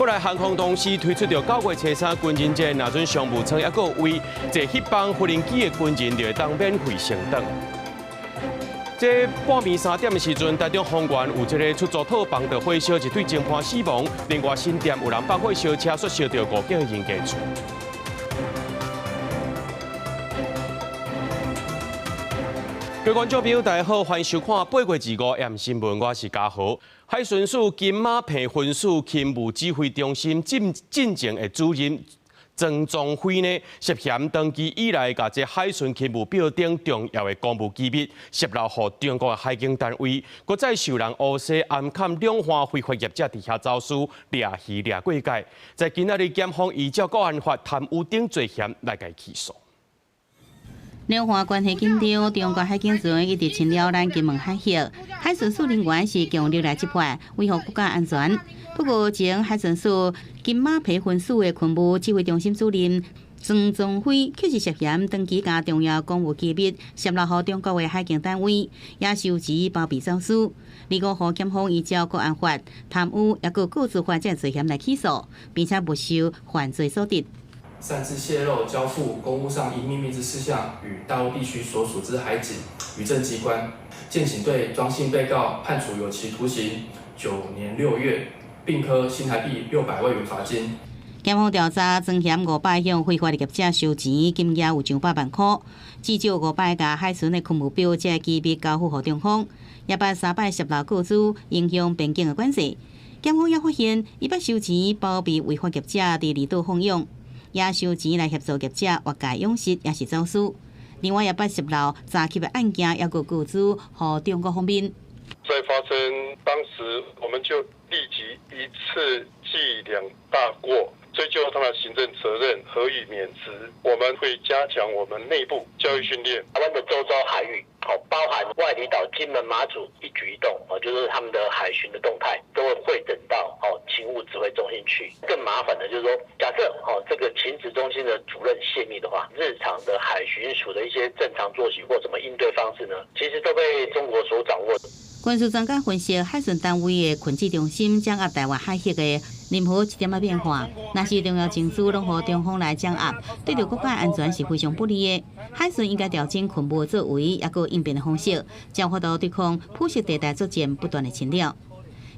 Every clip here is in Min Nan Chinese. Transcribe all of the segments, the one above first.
國內航空公司推出著九月初三軍人節，若準商務艙猶閣有位，坐彼班無人機的軍人就會當免費升等。這半暝3點的時陣，台中豐原有這个出租套房著火燒，一對情伴死亡。另外新店有人放火燒車，煞燒著五間人家厝。各位觀眾朋友，大家好，歡迎收看8月25 M 新聞，我是嘉豪。海巡署金馬坪分署勤務指揮中心進進前的主任曾宗輝呢，涉嫌長期以來共這海巡勤務表等重要的公務機密洩露予中國的海警單位，閣再受人烏紗暗崁兩岸非法業者佇遐走私掠魚掠過界，在今仔日檢方依照國安法貪污等罪嫌來共伊起訴。兩岸關係緊張，中國海警船一直侵擾咱金門海域，海巡署人員是強力來執法，維護國家安全。不過，前海巡署金馬坪分署的勤務指揮中心主任曾宗輝，卻是涉嫌長期共重要公務機密洩露予中國的海警單位，也收錢包庇走私。25號檢方依照國安法貪污，抑閣告知法這罪嫌來起訴，並且沒收犯罪所得。擅自洩露交付公務上應秘密之事項，予大陸地區所屬之海警、漁政機關，建請對莊姓被告判處有期徒刑9年6月，並科新台幣600萬元罰金。檢方調查，莊嫌五擺向非法的業者收錢，金額有上百萬箍，至少五擺共海巡的勤務表這機密交付予中方，也捌三擺洩露個資，影響邊境的管制。檢方也發現，伊捌收錢包庇違法業者佇離島放養。也收錢來協助業者越界養殖，抑是走私。另外，也捌洩露詐欺的案件，抑閣個資予中國方面。在發生當時，我們就立即一次記兩大過，追究他們行政責任，核予免職。我們會加強我們內部教育訓練。台灣的周遭海域，包含外離島、金門、馬祖一舉一動，就是他們的海巡的動態，都會彙整到勤務指揮中心去。更麻煩的就是說，假設這個勤指中心的主任洩密的話，日常的海巡署的一些正常作息或怎麼應對方式呢？其實都被中國所掌握。軍事專家分析，海巡單位的群指中心掌握台灣海域的任何一點仔變化，若是重要情資攏予中方來掌握，對著國家安全是非常不利的。海巡應該調整勤務作為，抑閣應變的方式，才有法度對抗灰色地帶作戰不斷的侵擾。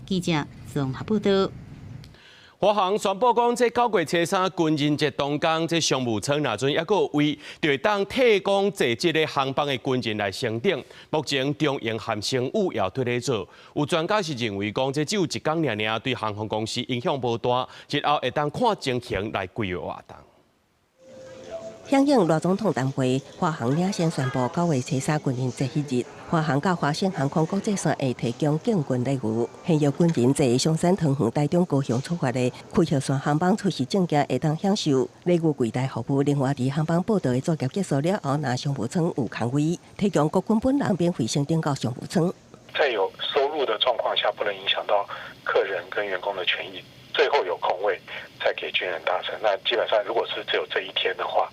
記者綜合報道。華航宣布講，這九月初三軍人節當天，這商務艙若準猶閣有位，就會當提供坐這个航班的軍人來升等。目前中榮和星宇也推咧做，有專家是認為講，這只有一工爾爾，對航空公司影響無大，日後會當看情形來規劃活動。響應賴總統談話，華航領先宣布九月初三軍人節彼日，華航佮華盛航空國際線會提供建軍禮遇，現役軍人坐松山桃園、台中、高雄出發的開客線航班出示證件，會當享受禮遇櫃台服務。另外，佇航班報到的作業結束了後，若商務艙有空位，提供國軍本人免費升等到商務艙。在有收入的狀況下，不能影響到客人跟員工的權益。最後有空位再給軍人搭乘。那基本上，如果是只有這一天的話，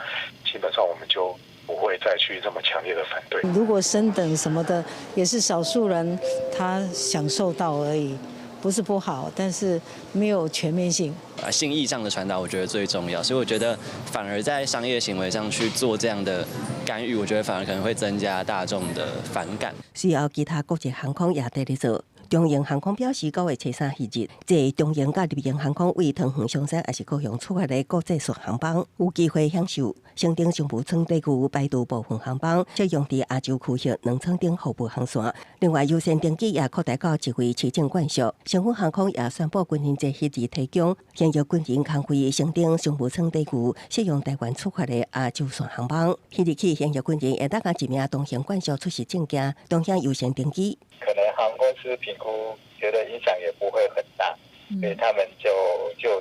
基本上我們就不會再去這麼強烈的反對。如果升等什麼的，也是少數人他享受到而已，不是不好，但是沒有全面性。啊，心意上的傳達，我覺得最重要。所以我覺得反而在商業行為上去做這樣的干預，我覺得反而可能會增加大眾的反感。隨後，其他國際航空也佇咧做。中榮航空表示，九月初三彼日，坐中榮佮立榮航空對桃園松山抑是高雄出發的國際線航班，有機會享受升等商務艙待遇，排除部分航班適用佇亞洲區域兩艙頂服務航線。另外，優先登機也擴大到一位市政眷屬。星宇航空也宣布軍人節彼日提供現役軍人康費升等商務艙待遇，適用台灣出發的亞洲線航班。彼日起，現役軍人會當共一名同行眷屬出示證件，同享優先登機。可能航空公司評估覺得影響也不會很大，所以他們就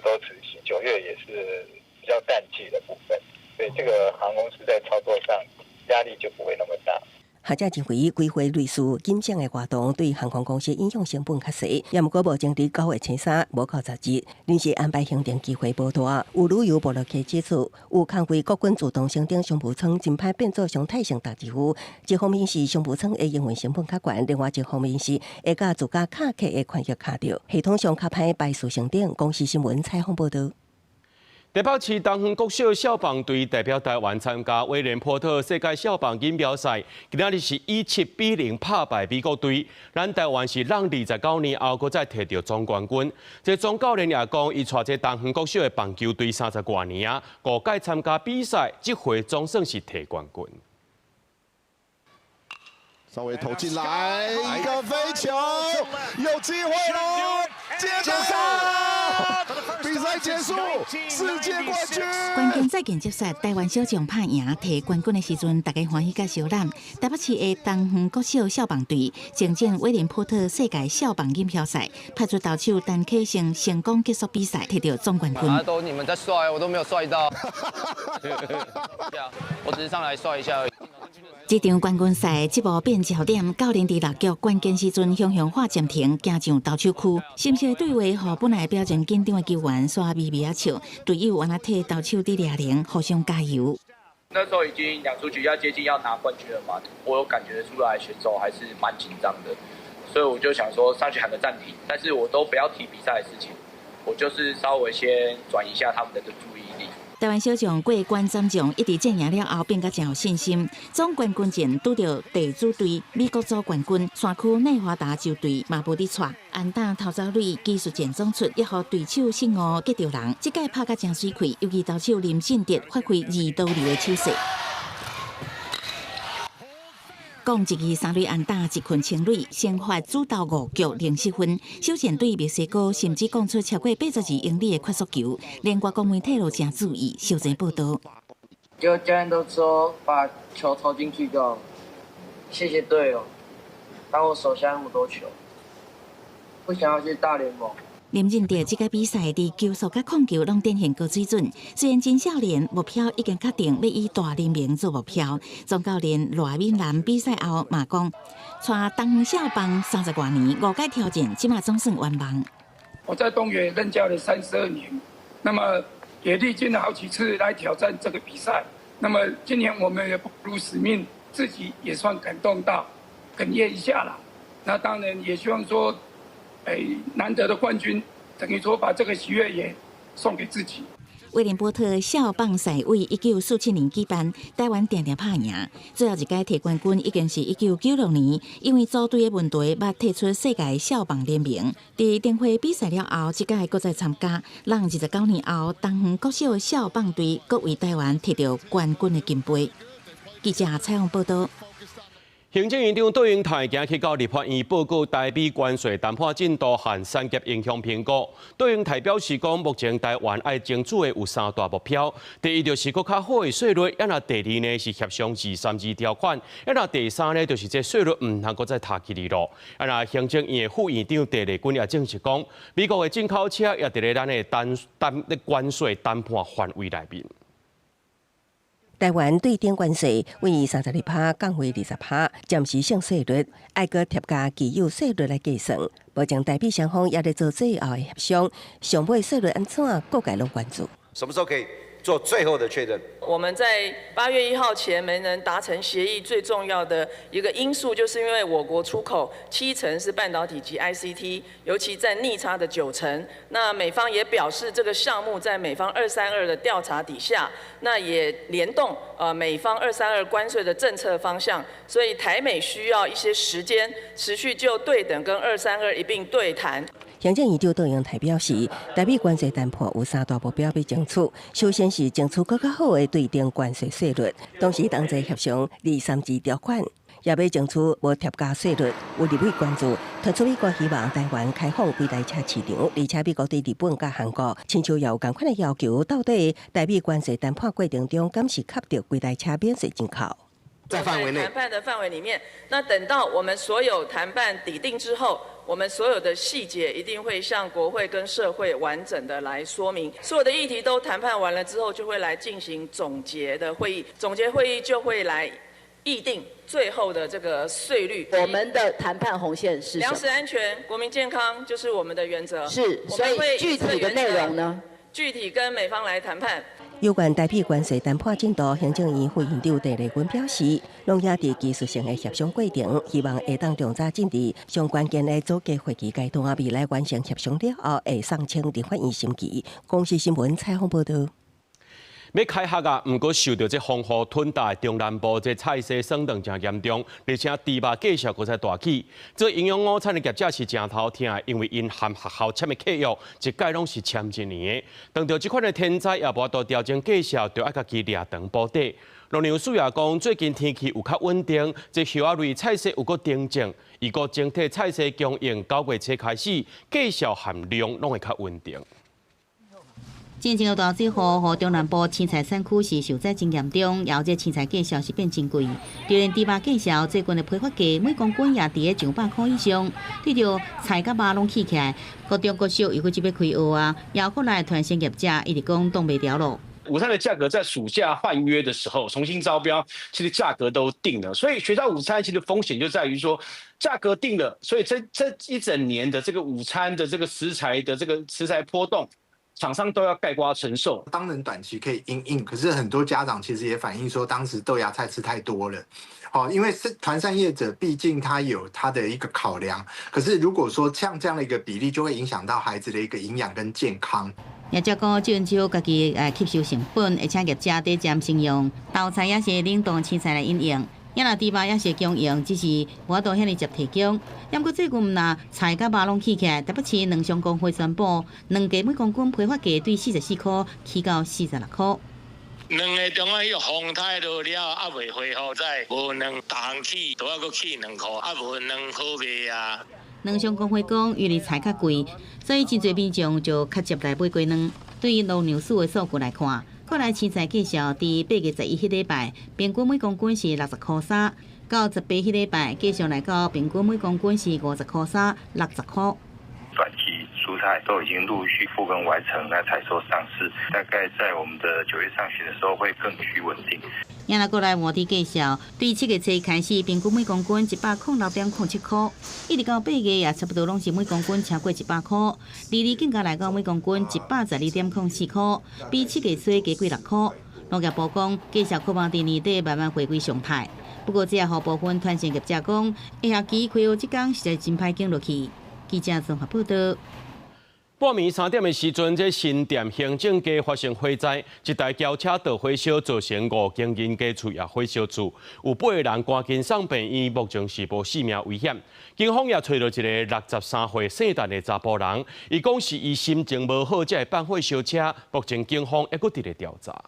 都執行。9月也是比較淡季的部分，所以這個航空公司在操作上壓力就不會那麼大。學者認為，規劃類似金獎的活動對航空公司影響成本較細，也毋過目前佇9月初3無到10日，臨時安排行程機會無大。有旅遊部落客指出，有空位國軍自動升等商務艙真歹變做常態性搭一副。一方面是商務艙的營運成本較懸，另外一方面是會佮自家卡客的權益卡著，系統上較歹排序升等。公視新聞採訪報導。台北市東園國小校棒隊代表台灣參加威廉波特世界校棒錦標賽，今仔日是以7比0拍敗美國隊。咱台灣是攏29年後，閣再提著總冠軍。這總教練也講，伊帶這東園國小的棒球隊三十外年啊，五屆參加比賽，這回總算是提冠軍。稍微投進來，一個飛球，有機會嘍，接上，比賽結束，世界冠軍。關鍵賽間接賽，台灣小將拍贏提冠軍的時陣，大家歡喜佮相攬。台北市的東園國小校棒隊征戰威廉波特世界校棒錦標賽，派出投手陳啟勝成功結束比賽，提著總冠軍。都你們在帥，我都沒有帥到。我只是上來帥一下而已。這場冠軍賽這幕變焦點，教練佇六局關鍵時陣雄雄喊暫停，行上投手區，深色對話，予本來表情緊張的球員煞微微仔笑，隊友按怎替投手佇掠鈴，互相加油。那時候已經兩出局要接近要拿冠軍了嘛，我有感覺出來選手還是蠻緊張的，所以我就想說上去喊個暫停，但是我都不要提比賽的事情，我就是稍微先轉移一下他們的注意力。台灣小將過關斬將，一直戰贏了後變甲誠有信心。總冠軍戰拄著地主隊美國組冠軍，山區內華達州隊嘛無佇掣，安打投走壘技術戰總出，也予對手失誤擊著人。這屆拍甲誠媠氣，尤其投手林信哲發揮二刀流的手勢。講一支三壘安打，一棍清壘，先發主投五局零失分。首戰對墨西哥，甚至講出超過82英里的快速球，連外國媒體都誠注意。小前報導。就教練都說把球投進去就好，謝謝隊友，幫我守下那麼多球，不想要去大聯盟。林振哲這屆比賽佇球速佮控球攏展現高水準，雖然真少年，目標已經確定欲以大聯盟做目標。總教練賴敏南比賽後嘛講，帶東園少棒三十外年，五屆挑戰，這馬總算圓夢。我在東園任教了32年，那麼也歷經了好幾次來挑戰這個比賽。那麼今年我們也不辱使命，自己也算感動到哽咽一下了。那當然也希望說，哎，難得的冠軍，等於說把這個喜悅也送給自己。威廉波特校棒賽為1947年舉辦，台灣定定拍贏。最後一屆提冠軍已經是1996年，因為組隊的問題，捌退出世界校棒聯盟。佇燈會比賽了後，這屆閣再參加。攏29年後，東園國小校棒隊閣為台灣提著冠軍的金杯。記者採訪報導。行政院長卓榮泰今去到立法院報告台美關稅談判進度和產業影響評估。卓榮泰表示講，目前台灣愛爭取的有三大目標：第一就是閣較好的稅率，啊若第二呢是協商232條款，啊若第三呢就是這稅率毋通閣再踏起哩囉。啊若行政院的副院長鄭麗君也證實講，美國的進口車也佇咧咱的單單咧關稅談判範圍內面。台灣對等關稅為32%降為20%，暫時性稅率愛閣疊加既有稅率來計算。目前台美雙方也佇做最後的協商，上尾稅率按怎，各界攏關注。什麼時候可以做最後的確認？我們在8月1號前沒能達成協議，最重要的一個因素，就是因為我國出口七成是半導體及 ICT，尤其佔逆差的9成。那美方也表示，這個項目在美方二三二的調查底下，那也聯動美方二三二關稅的政策方向，所以台美需要一些時間，持續就對等跟二三二一併對談。行政院長卓榮泰表示，台美關稅談判有三大目標欲爭取，首先是爭取閣較好的對等關稅稅率，同時同齊協商232條款，也欲爭取無疊加稅率。有立委關注，提出美國希望台灣開放規台車市場，而且美國對日本佮韓國，親像也有仝款的要求，到底台美關稅談判過程中，敢是合著規台車免稅進口？在範圍內，談判的範圍裡面，那等到我們所有談判底定之後，我們所有的細節一定會向國會跟社會完整的來說明。所有的議題都談判完了之後，就會來進行總結的會議。總結會議就會來議定最後的這個稅率。我們的談判紅線是糧食安全、國民健康，就是我們的原則。是，所以具體的內容呢？具體跟美方來談判。有關台美關稅談判進度，行政院副院長鄭麗君表示，攏猶佇技術性的協商過程，希望會當盡早進入上關鍵的組閣會議階段，未來完成協商了後，會送請立法院審議。公視新聞採訪報導。欲開學啊，毋過受著這風雨吞大，中南部這菜市損斷誠嚴重，而且豬肉價數閣再大起。做營養午餐的業者是誠頭疼，因為𪜶和學校簽的契約，一屆攏是簽一年的。當著這款的天災也無法度調整價數，就愛家己掠長補短。農糧署也講，最近天氣有較穩定，這葉仔類菜色有閣定種，預估整體菜市供應9月初開始，價數和量攏會較穩定。進前的大水禍，予中南部青菜產區是受災真嚴重，然後這青菜價數是變真貴。就連豬肉價數最近的批發價每公斤也佇咧200箍以上。對著菜佮肉攏起起來，各中國小又閣這欲開學啊，猶閣來團膳業者一直講擋袂牢囉。午餐的價格在暑假換約的時候重新招標，其實價格都定了，所以學校午餐其實風險就在於說價格定了，所以這一整年的這個午餐的這個食材的這個食材波動，廠商都要概括承受。當然短期可以因應，可是很多家長其實也反映說，當時豆芽菜吃太多了。哦，因為是團膳業者，畢竟他有他的一個考量。可是如果說像這樣的一個比例，就會影響到孩子的一個營養跟健康。業者講，減少家己吸收成本，而且業者底暫先用豆菜抑是冷凍青菜來因應。也若豬肉抑是供應，只是無法度遐爾捷提供。毋過最近毋若菜佮肉攏起起來，台北市農商公會宣布，卵雞每公斤批發價對44箍起到46箍。卵的中間彼個風颱落了，猶未恢復再無卵，逐項起都猶閣起2箍，啊無卵好賣啊。農商公會講，因為菜較貴，所以真濟民眾就較捷來買雞卵。對於農糧署的數據來看，國內青菜價數佇8月11彼禮拜，平均每公斤是60箍3，到18彼禮拜，繼續來到平均每公斤是50箍3，60箍。短期蔬菜都已經陸續復耕完成，來採收上市，大概在我們的9月上旬的時候會更趨穩定。也若過來換佇價數，對7月初開始，平均每公斤106.07箍，一直到8月也差不多攏是每公斤超過100箍，利率更加來到每公斤112.04箍，比7月初加過6箍。農業部講，價數可望佇年底慢慢回歸常態。不過，這也予部分團膳業者講，下學期開學這工實在真歹經落去。記者綜合報導。半暝3點的時陣，這新店興正街發生火災，一台轎車著火燒，造成5間人家厝也火燒厝，有8個人趕緊送病院，目前是無性命危險。警方也揣著一个63歲姓陳的查埔人，伊講是伊心情無好，才會放火燒車。目前警方猶閣佇咧調查。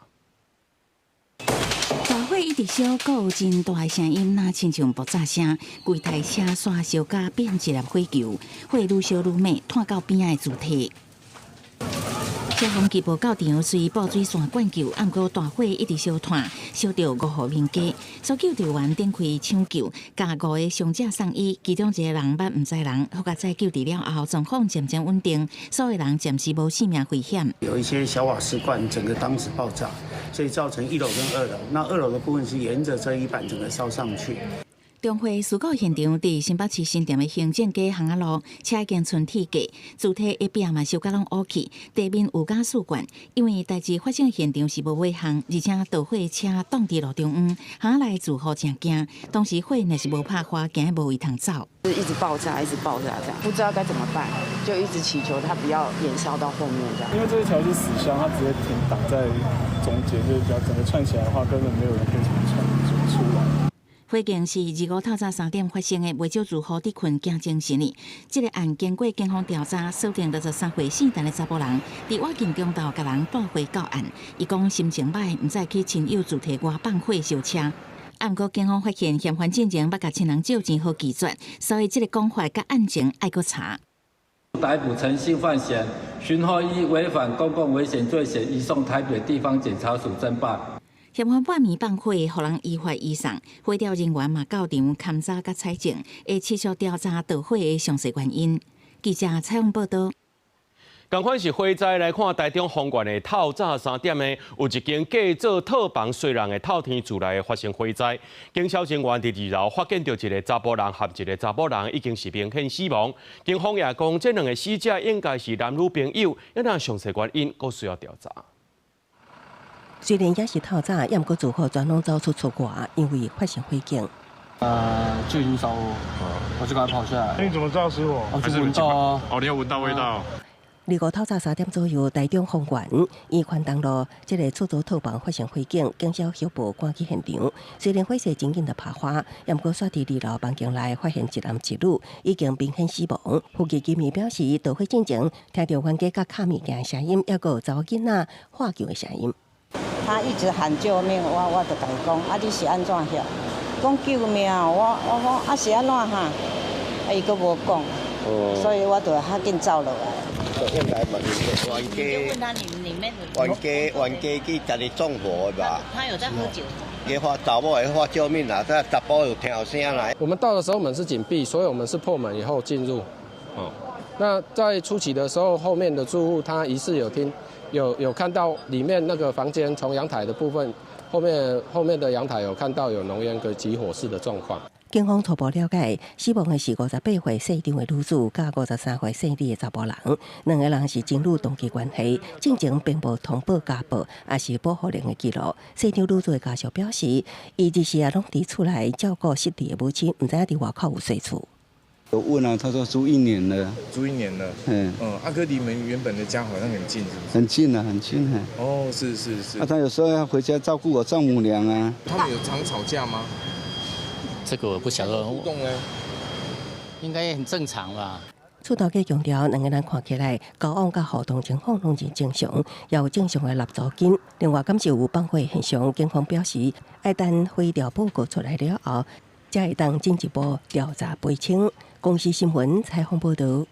大火一直燒，閣有真大的聲音，若親像爆炸聲，規台車煞燒甲變一粒火球，火愈燒愈猛，湠到邊仔的柱體。消防機無到場，隨布水線灌救，毋過大火一直燒湠，燒著5戶民家。搜救隊員展開搶救，共5個傷者送醫，其中一個人捌毋知人，好佳哉救治了後，狀況漸漸穩定，所有人暫時無性命危險。有一些小瓦斯罐，整個當時爆炸，所以造成1樓跟2樓。那2樓的部分是沿著遮一板整個燒上去。中火事故現場佇新北市新店的興正街巷仔路，車已經賰鐵架，柱體下壁嘛燒甲攏烏去，地面有甲四罐。因為代誌發生現場是無尾巷，而且著火車擋佇路中央，巷仔內住戶誠驚。當時火若是無拍花，驚無位通走。一直爆炸，一直爆炸，這樣不知道該怎麼辦，就一直祈求它不要延燒到後面這樣。因為這一條是死巷，它直接停擋在中間，就是只要整個串起來的話，根本沒有人可以從串出來。火警是25透早3點發生的，袂少住戶佇睏驚精神呢。這個案經過警方調查，鎖定63歲姓陳的查埔人，佇晚近中晝共人報火到案。伊講心情䆀，毋知去親友住宅外放火燒車。毋過警方發現嫌犯進前捌共親人借錢予拒絕，所以這個講法佮案情愛閣查。逮捕陳姓犯嫌，尋後依違反公共危險罪嫌移送台北地方檢察署偵辦。嫌犯半暝放火，予人依法移送。火調人員嘛到場勘查佮採證，會持續調查著火的詳細原因。記者採訪報導。仝款是火災來看，台中豐原的透早3點呢，有一間改做套房洗人的透天厝內發生火災。警消人員佇二樓發現著一个查埔人和一个查某人已經是明顯死亡。警方也講，這兩个死者應該是男女朋友，猶若詳細原因閣需要調查。雖然也是透早，猶毋過住戶全攏走出厝外，因為發生火警。就已經燒，我就趕快跑下來。你怎麼知道失火？我就聞到啊。哦，你有聞到味道。25透早3點左右，台中豐原伊寬東路這个出租套房發生火警，警消協報趕去現場。雖然火勢真緊就拍花，猶毋過煞佇二樓房間內發現一男一女已經明顯死亡。附近居民表示，導火進前聽著冤家佮敲物件的聲音，猶閣有查某囡仔喝救的聲音。他一直喊救命，我就共伊講，啊你是按怎遐？講救命，我講啊是按怎哈？啊伊閣無講，所以我就較緊走落來。應該嘛是冤家，冤家冤家去家己縱火的吧？他有在喝酒。伊喊查某會喊救命啦，這查埔有聽聲啦。我們到的時候門是緊閉，所以我們是破門以後進入。哦，那在初期的時候，後面的住戶他疑似有聽，有看到裡面那個房間從陽台的部分，後面的陽台有看到有濃煙跟起火勢的狀況。警方初步了解，死亡的是58歲姓張的女子，佮53歲姓李的查埔人，兩个人是情侶同居關係，進前並無通報家暴，抑是保護令的記錄。姓張女子的家屬表示，伊日時啊攏佇厝內照顧失智的母親，毋知影佇外口有洗厝。有問啊，他說住一年了。住一年了。嗯。嗯，阿哥離你們原本的家好像很近，是不是？很近啊，很近啊。哦，是是是。啊，他有時候要回家照顧我丈母娘啊。他們有常吵架嗎？這個我不曉得。互動呢？應該很正常吧。厝頭家強調，兩个人看起來交往佮互動情況攏真正常，也有正常的納租金。另外，敢是有放火現象，警方表示，愛等火調報告出來了後，才會當進一步調查釐清。公視新聞採訪報導。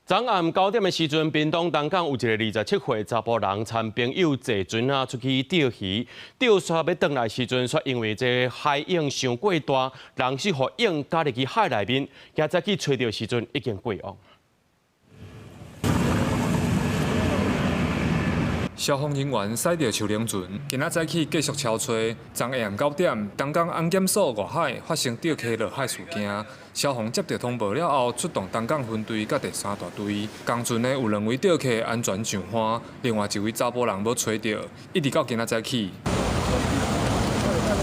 昨暗9點的時陣，屏東東港有一个27歲查埔人，參朋友坐船仔出去釣魚，釣煞欲轉來時陣，卻因為這海湧傷過大，人是予湧加入去海內面，今早去揣著時陣已經過往。消防人員駛著樹龍船，今仔早起繼續搜揣。昨下暗9點，東港安檢所外海發生釣溪落海事件。消防接到通報了後，出動東港分隊佮第三大隊。同船的有兩位釣客安全上岸，另外一位查埔人無揣著，一直到今仔早起。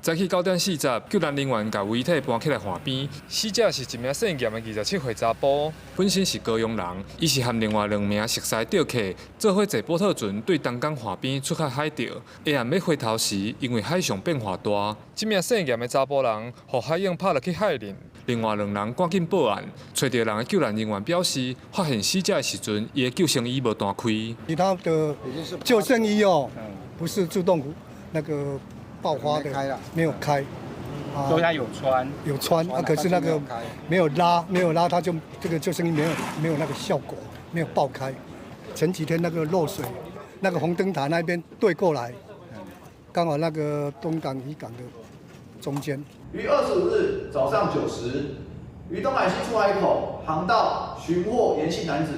早起9點40，救援人員共遺體搬起來岸邊。死者是一名姓嚴的27歲查埔，本身是高雄人。伊是和另外兩名熟似釣客做伙坐波特船對東港岸邊出海海釣。下暗欲回頭時，因為海上變化大，這名姓嚴的查埔人予海湧拍落去海裡。另外兩人趕緊報案，揣著人的救援人員表示，發現死者的時陣，伊的救生衣無彈開。其他的救生衣哦，不是自動那個。爆發的沒有開，說他有穿，有穿啊，可是那個沒有拉，沒有拉，他就這個救生衣沒有那個效果，沒有爆開。前幾天那個漏水，那個紅燈塔那邊對過來，剛好那個東港漁港的中間。於25日早上9時，於東海溪出海口航道尋獲嚴姓男子，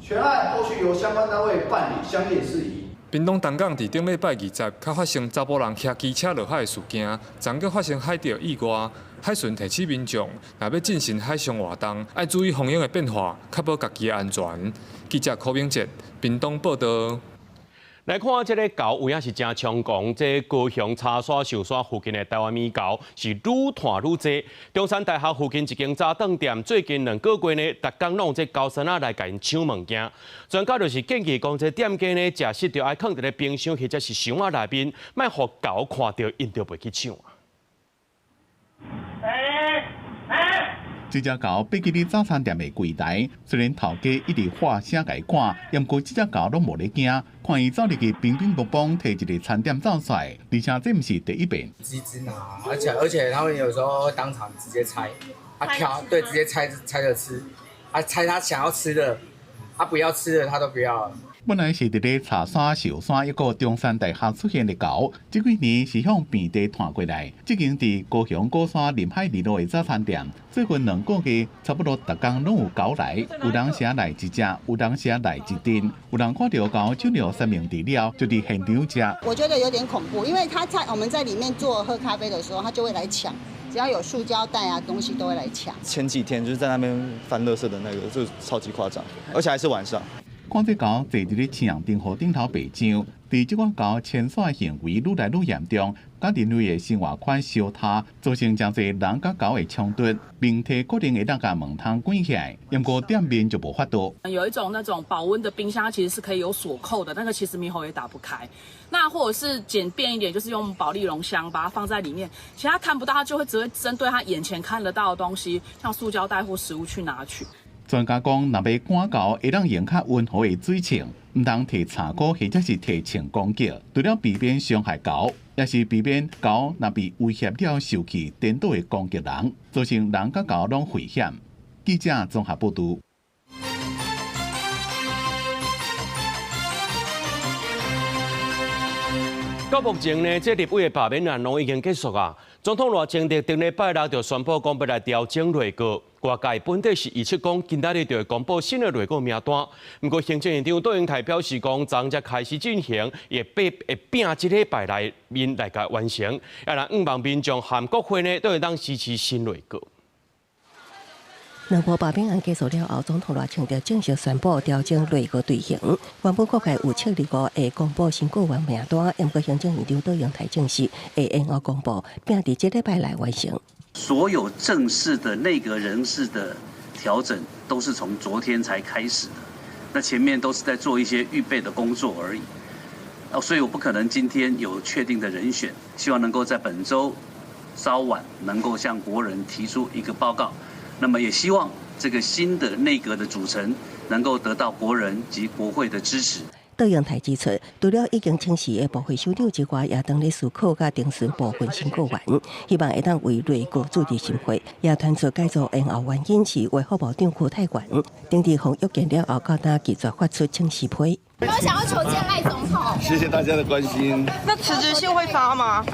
全案後續由相關單位辦理相應事宜。屏東東港佇頂禮拜20，較發生查埔人騎機車落海的事件，昨閣發生海釣意外。海巡提醒民眾，若欲進行海上活動，愛注意風湧的變化，確保家己的安全。記者柯明哲，屏東報導。來看這个猴有影是誠猖狂，這高雄柴山壽山附近的台灣獼猴是愈湠愈濟。中山大學附近一間早頓店，最近兩个月呢，逐工攏有這猴孫仔來共𪜶搶物件。專家就是建議講，這店家呢，食食著愛囥佇咧冰箱或者是箱仔內面，莫予猴看著，𪜶就袂去搶。這隻猴爬去佇早餐店的櫃台，雖然頭家一直喊聲共伊趕，毋過這隻猴攏無咧驚，看伊走入去乒乒乓乓提一个餐點走出來，而且這毋是第一遍。一直拿，而且他們有時候會當場直接拆，他挑，對，直接拆拆著吃，他拆他想要吃的，他不要吃的他都不要。本來是佇咧柴山、壽山抑閣中山大學出現的猴，這幾年是向平地傳過來。這間佇高雄鼓山臨海二路的早餐店，最近2個月差不多逐工攏有猴來，有當時來一隻，有當時來一陣，有人看著猴進入三明治了，就佇現場食。我覺得有點恐怖，因為他在我們在裡面做喝咖啡的時候，他就會來搶，只要有塑膠袋啊東西都會來搶。前幾天就是在那邊翻垃圾的那個，就超級誇張，而且還是晚上。看這猴坐佇咧青紅燈號頂頭白相，佇這款猴遷徙行為愈來愈嚴重，佮人類的生活圈相疊，造成誠濟人佮猴的衝突。明體可能會當共門窗關起來，毋過店面就無法度。有一種那種保溫的冰箱，其實是可以有鎖扣的，那個其實獼猴也打不開。那或者是簡便一點，就是用保麗龍箱把它放在裡面，其他看不到，它就會只會針對它眼前看得到的東西，像塑膠袋或食物去拿取。專家講，若欲趕猴，會當用較溫和的嘴槍，毋通提柴箍或者是提槍攻擊，除了避免傷害猴，也是避免猴若被威脅了受氣，顛倒會攻擊人，造成人佮猴攏危險。記者綜合報導。到目前呢，這立委的罷免案攏已經結束啊。總統賴清德頂禮拜六就宣布講，欲來調整內閣。外界本底是預測講，今仔日就會公布新的內閣名單。毋過行政院長卓榮泰表示講，昨才開始進行，會拼這禮拜內面來共完成。啊，若向望民眾和國會呢，都會當支持新內閣。兩波罷免案結束了後，總統賴清德正式宣布調整內閣隊形。原本國會有7日會公布新閣員名單，毋過行政院長卓榮泰證實會延後公布，並佇這禮拜內完成。所有正式的內閣人事的調整，都是從昨天才開始的，那前面都是在做一些預備的工作而已。所以我不可能今天有確定的人選，希望能夠在本週稍晚能夠向國人提出一個報告。那麼也希望這個新的內閣的組成能夠得到國人及國會的支持。卓榮泰指出，除了已經請辭的部分首長之外，也當咧思考佮徵詢部分新閣員，希望會當為內閣注入心血。也傳出改組延後原因是衛福部長邱泰源，頂佇防疫件了後，到今拒絕發出請辭批。有想要求見賴總統？謝謝大家的關心。那辭職信會發嗎？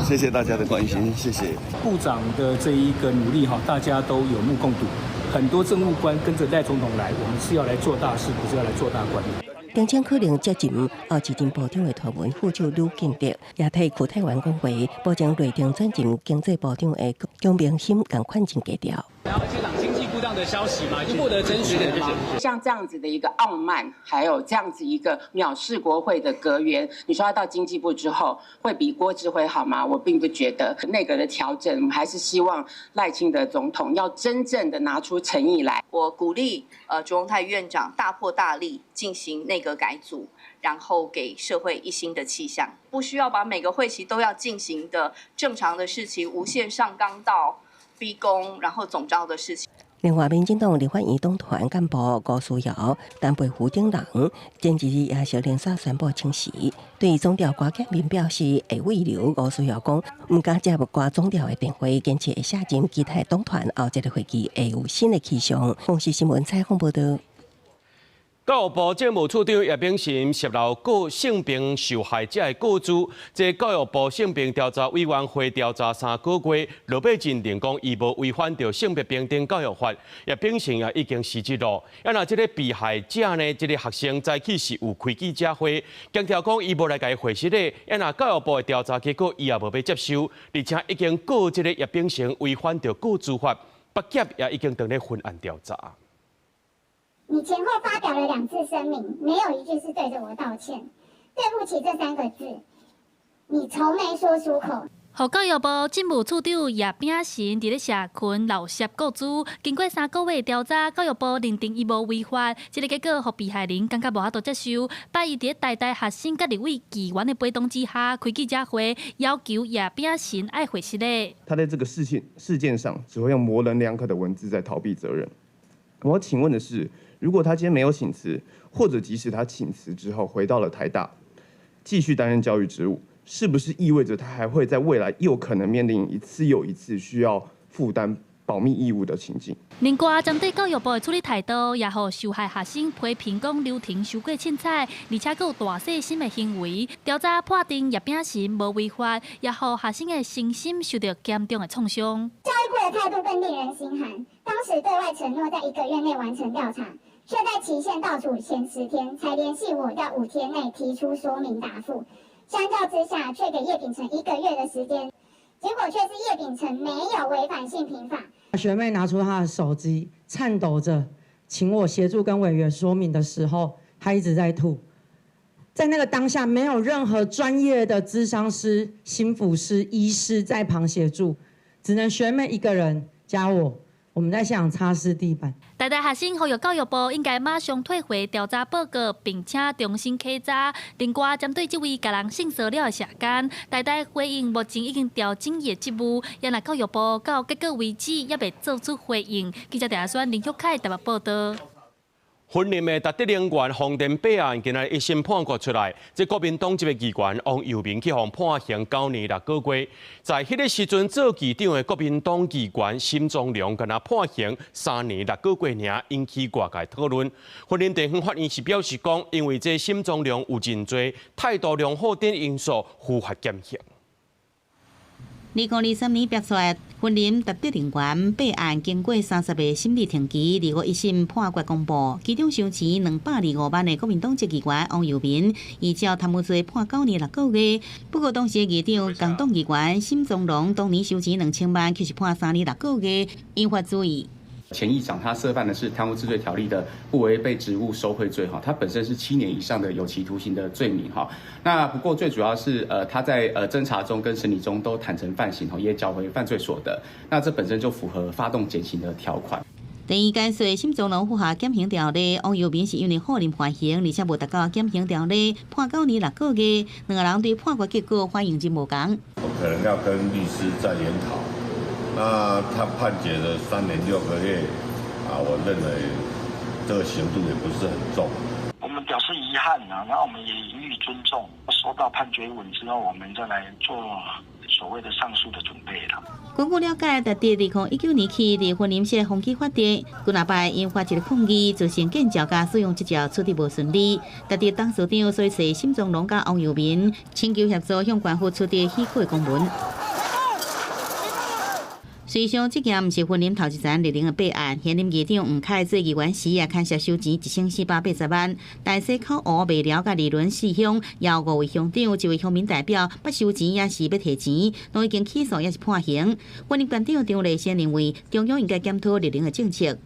謝謝大家的關心，謝謝。部長的這一個努力哈，大家都有目共睹。很多政務官跟着賴總統來，我們是要來做大事，不是要來做大官。並且可能接任後一任部長的傳聞副手呂建德也替邱泰源講話，保證內定轉任經濟部長的蔣明心仝款真低調。的消息嗎？獲得真實的嗎？像這樣子的一個傲慢，還有這樣子一個藐視國會的閣員，你說他到經濟部之後會比郭智輝好嗎？我並不覺得。內閣的調整，我們還是希望賴清德總統要真正的拿出誠意來。我鼓勵卓榮泰院長大破大立進行內閣改組，然後給社會一新的氣象。不需要把每個會期都要進行的正常的事情，無限上綱到逼宮，然後總召的事情。另外，民進黨立法院黨團幹部吳思瑤、陳培福等人，前一日也是連續宣布請辭。對總調郭建民表示會慰留，吳思瑤講毋敢接郭總調的電話，堅持會卸任，期待黨團後一个會期會有新的氣象。公視新聞採訪報導。教育部政務處長葉炳新涉漏告性平受害者的個資，這教育部性平調查委員會調查3個月，落尾認定講伊無違反著性別平等教育法，葉炳新也已經辭職咯。啊，若這个被害者呢，這个學生早起是有開記者會，強調講伊無來共伊回釋的，啊，若教育部的調查結果，伊也無欲接受，而且已經告這个葉炳新違反著個資法，北檢也已經正咧分案調查。你前後發表了2次聲明，沒有一句是對着我道歉，對不起這3個字，你從沒說出口。予教育部政務處長葉炳新佇咧社群漏洩個資，經過3個月調查，教育部認定伊無違法，這个結果予被害人感覺無法度接受。拜一佇咧台大學生佮立委議員的陪同之下，開記者會，要求葉炳新愛回釋咧。他在這個事件上，只會用模棱兩可的文字在逃避責任。我請問的是，如果他今天沒有請辭，或者即使他請辭之後回到了台大，繼續擔任教育職務，是不是意味着他還會在未來又可能面臨一次又一次需要負擔保密義務的情境。另外，針對教育部的處理態度，也予受害學生批評講流程傷過凊彩，而且閣有大細心的行為。調查判定葉秉成無違法，也予學生的身心受到嚴重的創傷。教育部的態度更令人心寒。當時對外承諾在一個月內完成調查，卻在期限倒數前10天才聯繫我，要5天內提出說明答覆。相較之下，卻給葉秉成一個月的時間，結果卻是葉秉成沒有違反性平法。學妹拿出她的手機，顫抖着請我協助跟委員說明的時候，她一直在吐。在那個當下，沒有任何專業的諮商師、心輔師、醫師在旁協助，只能學妹一個人加我。我們在現場擦拭地板。台大學生呼籲教育部應該馬上退回調查報告，並且重新稽查。另外，針對這位共人性騷擾的舍監，台大回應目前已經調整伊的職務，也若教育部到結果為止，猶未做出回應。記者鄭宣林旭凱台北報道。雲林的達德能源風電弊案，今仔日一審判決出來，這國民黨籍的議員王幼民去予判刑9年6個月。在彼个時陣做議長的國民黨議員沈宗良，敢若判刑3年6個月爾，引起外界討論。雲林地方法院是表示講，因為這沈宗良有認罪、態度良好等因素，符合減刑。2023年爆出來，雲林達德能源弊案，經過30個審理程序，25一審判決公布，其中收錢225萬的國民黨籍議員王幼民，依照貪污罪判9年6個月。不過當時議長共黨議員沈宗龍當年收錢2000萬，卻是判3年6個月，引發注意。前議長他涉犯的是貪污治罪條例的不違背職務受賄罪，哈，他本身是7年以上的有期徒刑的罪名，哈。那不過最主要是，他在偵查中跟審理中都坦承犯行，也繳回犯罪所得，那這本身就符合發動減刑的條款。第二解說，沈宗龍符合減刑條例，王幼民是因為否認犯行，而且無達到減刑條例，判9年6個月。兩個人對判決結果反應真無仝。我可能要跟律師再研討。那他判決的3年6個月，啊，我認為這個刑度也不是很重。我們表示遺憾啊，然後我們也予以尊重。收到判決文之後，我們再來做所謂的上訴的準備啦。根據了解，達德2019年起，佇雲林縣風機發電，幾若擺引發一個抗議，造成建照佮使用執照處理無順利。達德董事長所以揣沈宗龍佮王幼民請求協助向官府取得許可公文。事實上，這件毋是雲林頭一層綠能的弊案。現任議長吳凱做議員時也牽涉收錢1480萬。大勢口湖麥寮佮二崙四鄉，有五位鄉長，一位鄉民代表，捌收錢抑是欲提錢，攏已經起訴抑是判刑。雲林縣長張麗善認為，中央應該檢討綠能的政策。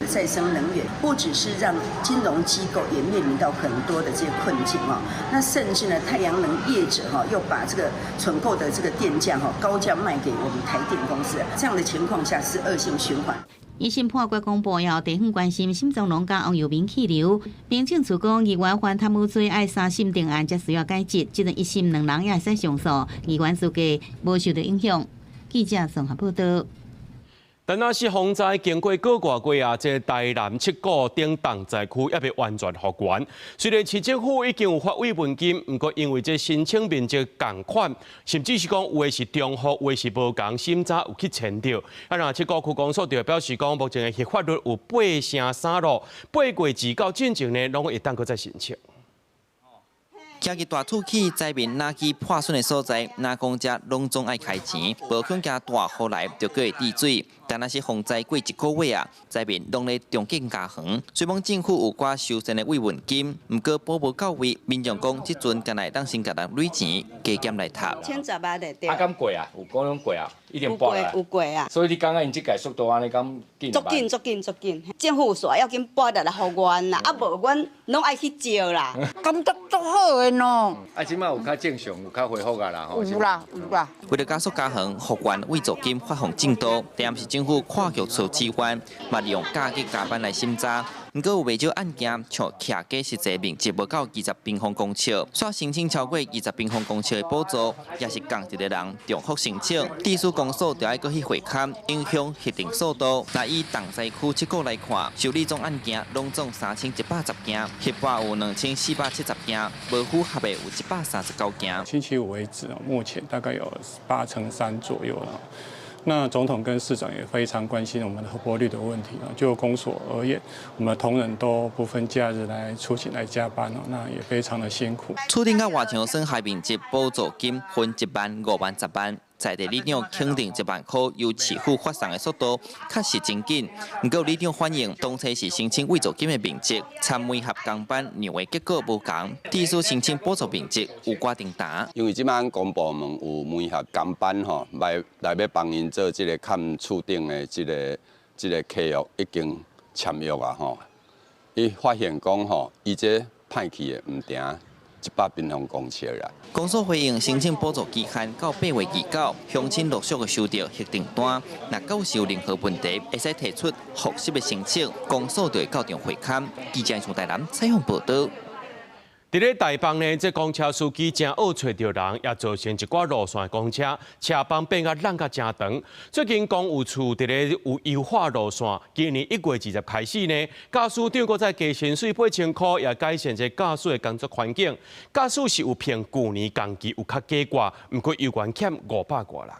再生能源不只是讓金融機構也面臨到很多的這些困境哦，那甚至呢，太陽能業者哈又把這個存購的這個電價哈高價賣給我們台電公司，這樣的情況下是惡性循環。一審判決公布後，地方關心沈宗龍佮王幼民去留。民政處講，議員犯貪污罪愛三審定案才需要解職，這陣一審兩人也會使上訴，議員資格無受到影響。記者綜合報道。但若是洪災經過個外月啊，這台南七股等重災區猶未完全復原。雖然市政府已經有發慰問金，毋過因為這申請面積仝款，甚至是講有的是重複，有的是無仝，審查有去牽著。啊，若七股區公所就表示講，目前的核發率有8成三咯，8月2到進前呢，攏會當閣再申請。徛佇大土起，災民若去破損的所在，若講遮攏總愛開錢，無可能驚大雨來就閣會滴水。但若是洪災過一個月啊，災民攏咧重建家園。雖講政府有掛修繕的慰問金，毋過補無到位，民眾講這陣敢若會當先共人累錢，加減來貼。10萬的對。啊，敢過啊？有講攏過啊？一定撥來。有過啊。所以你感覺𪜶這屆速度按呢敢緊？足緊足緊足緊，政府煞要緊撥力來復原啦，啊無阮攏愛去借啦。感覺足好的喏。啊，這擺有較正常，有較恢復啊啦吼。有啦有啦。為了加速家園復原慰助金發放進度，台南市政府跨局處支援，嘛利用假日加班來審查。毋過有袂少案件，像徛家實際面積無夠20平方公尺，煞申請超過二十平方公尺的補助，也是仝一个人重複申請。地市公所就愛閣去會勘，影響核定速度。若以重災區七股來看，受理總案件攏總3110件，核撥有2470件，無符合的有139件。星期五為止，目前大概有8成3左右了。那總統跟市長也非常關心我們的核撥率的問題啊。就公所而言，我們同仁都不分假日來出勤來加班哦，那也非常的辛苦。厝頂佮外牆損害面積補助金分1萬、5萬、10萬。在地里長肯定1萬箍由市府發送的速度確實真緊。毋過里長反映，當初是申請慰助金的面積，參媒合工班讓的結果無仝，致使申請補助面積有寡重擔。因為這擺公部門有媒合工班吼，來欲幫𪜶做這個崁厝頂的這個契約已經簽約啊吼，伊發現講吼，伊這歹去的毋定100平方公尺啦。公所回應申請補助期限到8月29，鄉親陸續的收著核定單。若閣有任何問題，會使提出複習的申請，公所就會到場會勘。記者從台南採訪報導。佇咧台北呢，這公車司機誠惡揣著人，也造成一寡路線公車車班變甲爛甲誠長。最近公務處佇咧有優化路線，今年1月20開始呢，駕駛長閣再加薪水8000箍，也改善這駕駛的工作環境。駕駛是有憑舊年同期有較加掛，毋過猶原欠500外人。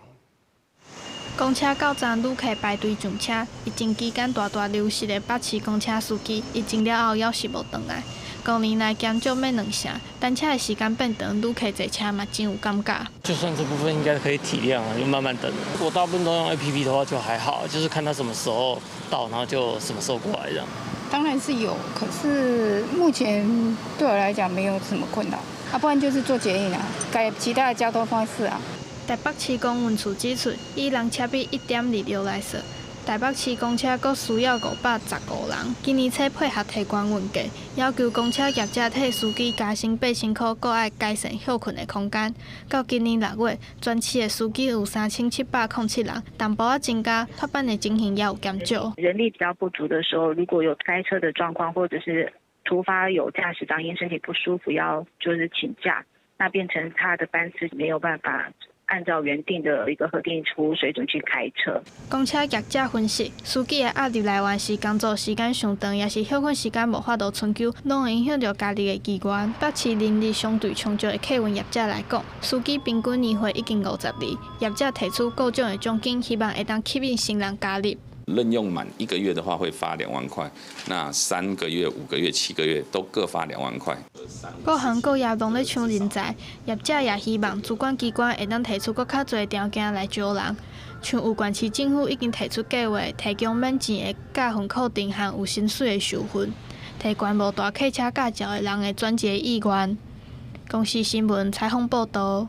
公車到站旅客排隊上車，疫情期間大大流失的北市公車司機，疫情了後猶是無轉來。五年來減少欲兩成，等車的時間變長，旅客坐車嘛真有感覺。就算這部分應該可以體諒啊，就慢慢等。我大部分都用 APP 的話就還好，就是看他什麼時候到，然後就什麼時候過來這樣。當然是有，可是目前對我來講沒有什麼困擾。啊，不然就是坐捷運啊，改其他的交通方式啊。台北市公運處指出，以人車比1.26來算，台北市公車閣需要515人。今年初配合提懸運價，要求公車業者替司機加薪8000箍，閣愛改善歇睏的空間。到今年6月，全市的司機有3707人，淡薄仔增加，脫班的情形也有減少。人力比較不足的時候，如果有塞車的狀況，或者是突發有駕駛長因身體不舒服要就是請假，那變成他的班次沒有辦法按照原定的一個核定服務水準去開車。公車業者分析，司機的壓力來源是工作時間傷長，抑是歇睏時間無法度春秋，攏會影響著加入的意願。北市人力相對充足的客運業者來講，司機平均年歲已經52，業者提出各種的獎金，希望會當吸引新人加入。任用滿一個月的話會發2萬塊，那3個月、5個月、7個月都各發2萬塊。各行各業攏咧搶人才，業者也希望主管機關會當提出閣較濟條件來招人。像有縣市政府已經提出計劃，提供免錢的駕訓課程和有薪水的受訓，提懸無大客車駕照的人的轉職意願。公視新聞採訪報導。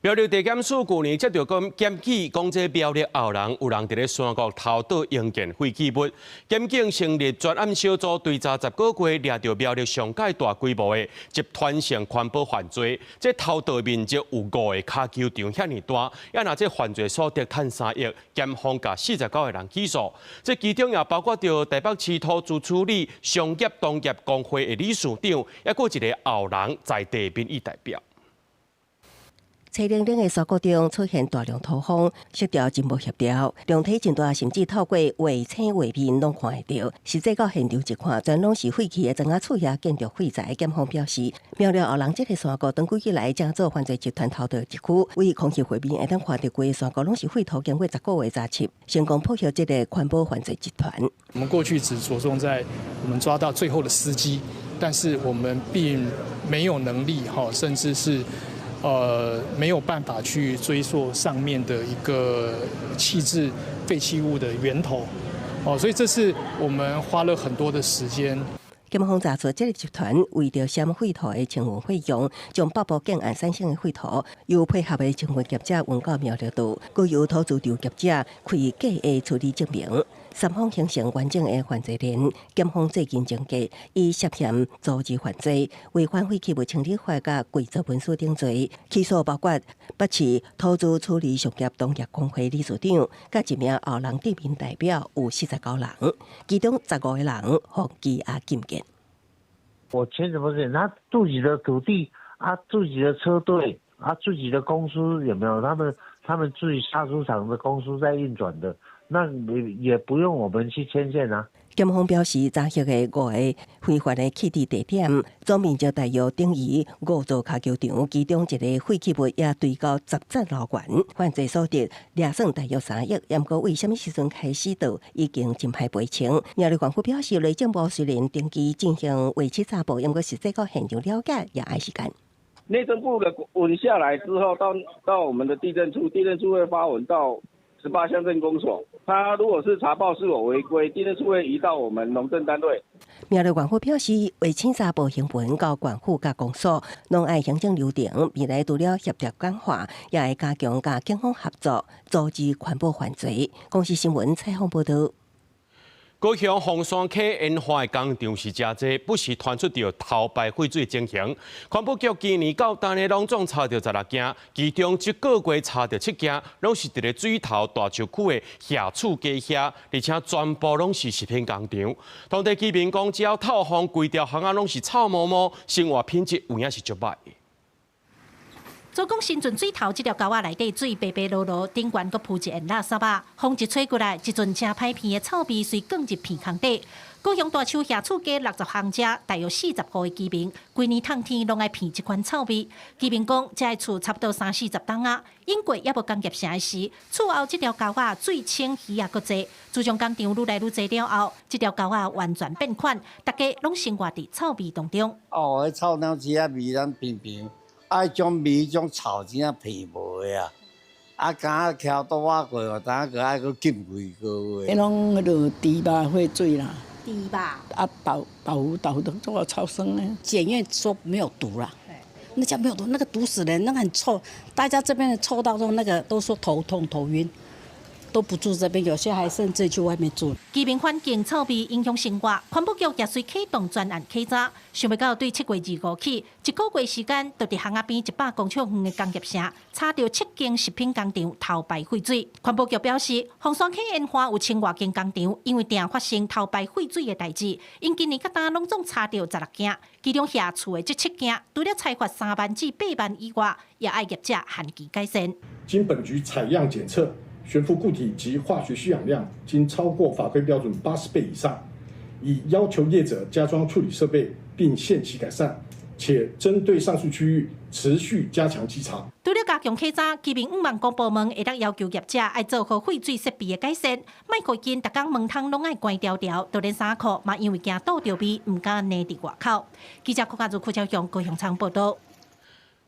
苗栗地檢署舊年接著講檢舉，講這苗栗後人有人佇咧山谷偷倒營建廢棄物，檢警成立專案小組追查10個月，掠著苗栗上蓋大規模的集團性環保犯罪，這偷盜面積有五個跤球場遐爾大，也若這犯罪所得趁3億，檢方共49個人起訴，這其中也包括著台北市土資處理商業同業公會的理事長，抑閣一个後人在地民意代表。青零零的山谷中出現大量土方，色調真無協調，量體真大，甚至透過衛星畫面攏看會著。實際到現場一看，全攏是廢棄的磚仔厝遐建築廢材。檢方表示，苗栗後人這个山谷長久以來成做犯罪集團偷盜一區，為空氣畫面會當看著規个山谷攏是廢土，經過10個月查緝，成功破獲這个環保犯罪集團。我們過去只著重在我們抓到最後的司機，但是我們並沒有能力哈，甚至是沒有辦法去追溯上面的一個棄置廢棄物的源頭，哦，所以這是我們花了很多的時間。檢方查出這个集團為著省廢土的清運費用，將北部建案產生的廢土，由配合的清運業者運到苗栗島，閣由土資場業者開假的處理證明，三方形成完整的犯罪鏈。檢方最近偵計，以涉嫌組織犯罪、違反廢棄物清理法佮偽造文書等罪，起訴包括北市土資處理商業同業公會理事長，佮一名後人地民代表，有49人，其中15個人予羈押禁見。我簽什麼事？他自己的土地啊，自己的車隊啊，自己的公司有沒有？他們他們自己殺豬場的公司在運轉的，那也不用我們去牽線啊。檢方表示，查獲的五個非法的棄置地點，總面積大約等於五座跤球場，其中一個廢棄物也堆到十層樓懸，犯罪所得掠算大約3億。毋過為啥物時陣開始到已經真歹賠清。苗栗縣府表示，內政部雖然定期進行衛生查報，毋過實際到現場了解也愛時間。內政部的文下來之後，到我們的地政處，地政處會發文到18鄉鎮公所，他如果是查報是否違規，地政處會移到我們農政單位。苗栗縣府表示，衛生查報行文到縣府佮公所，攏愛行政流程，未來除了協調簡化，也會加強佮警方合作，阻止環保犯罪。公視新聞採訪報導。高雄鳳山溪塩化的工廠是誠濟，不時傳出著偷排廢水情形。環保局今年到今呢，攏總查著16件，其中這個月查著七件，攏是佇咧水頭大樹區的下厝街遐，而且全部攏是食品工廠。當地居民講，只要透風，規條巷仔攏是臭毛毛，生活品質有影是足歹。左江新圳水頭這條溝仔內底水白白濁濁，頂懸閣鋪一層垃圾仔，風一吹過來，一陣誠歹鼻的臭味隨捲入鼻孔底。高雄大樹下厝街60巷遮，大約40戶的居民，規年冬天攏愛鼻這款臭味。居民講，這个厝差不多三四十冬仔，永過猶無工業城的時，厝後這條溝仔水清魚也閣濟。自從工廠愈來愈濟了後，這條溝仔完全變款，大家攏生活佇臭味當中。哦，彼臭鳥鼠仔味咱平平。啊，彼種味，彼種臭真正鼻無的啊！啊，敢若橋倒仔過，有當閣愛閣浸幾個月。彼攏彼落豬肉廢水啦。豬肉。啊，豆腐都做超酸的。檢驗說沒有毒啦，那叫沒有毒，那個毒死人，那個很臭，大家這邊的臭到說那個都說頭痛頭暈。都不住這邊，有些還甚至去外面住。居民反映臭味影響生活，環保局也隨啟動專案稽查。想袂到對7月25起，一個月時間，就佇巷仔邊100公尺遠的工業城，查著七間食品工廠偷排廢水。環保局表示，鳳山溪塩化有千外間工廠，因為定發生偷排廢水的代誌，𪜶今年到今攏總查著16件，其中遐厝的這七件，除了裁罰3萬至8萬以外，也愛業者限期改善。經本局採樣檢測，懸浮固體及化學需氧量均超過法規標準80倍以上，已要求業者加裝處理設備並限期改善，且針對上述區域持續加強稽查。除了加強稽查，居民向望公部門會當要求業者愛做好廢水設備的改善，莫予𪜶逐工門窗攏愛關牢牢，就連衫褲嘛因為驚堵著味，毋敢衲佇外口。記者郭家如、柯昭雄高雄倉報導。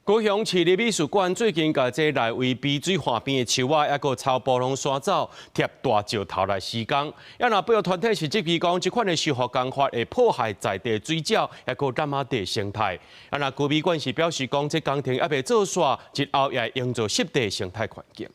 高雄市立美術館最近共這內圍埤水岸邊的樹仔，抑閣草埔攏徙走，貼大石頭來施工。啊若保育團體是質疑講，這款的修復工法會破壞在地水鳥，抑閣湳仔地生態。啊若高美館是表示講，這工程猶未做煞，日後也會營造濕地生態環境。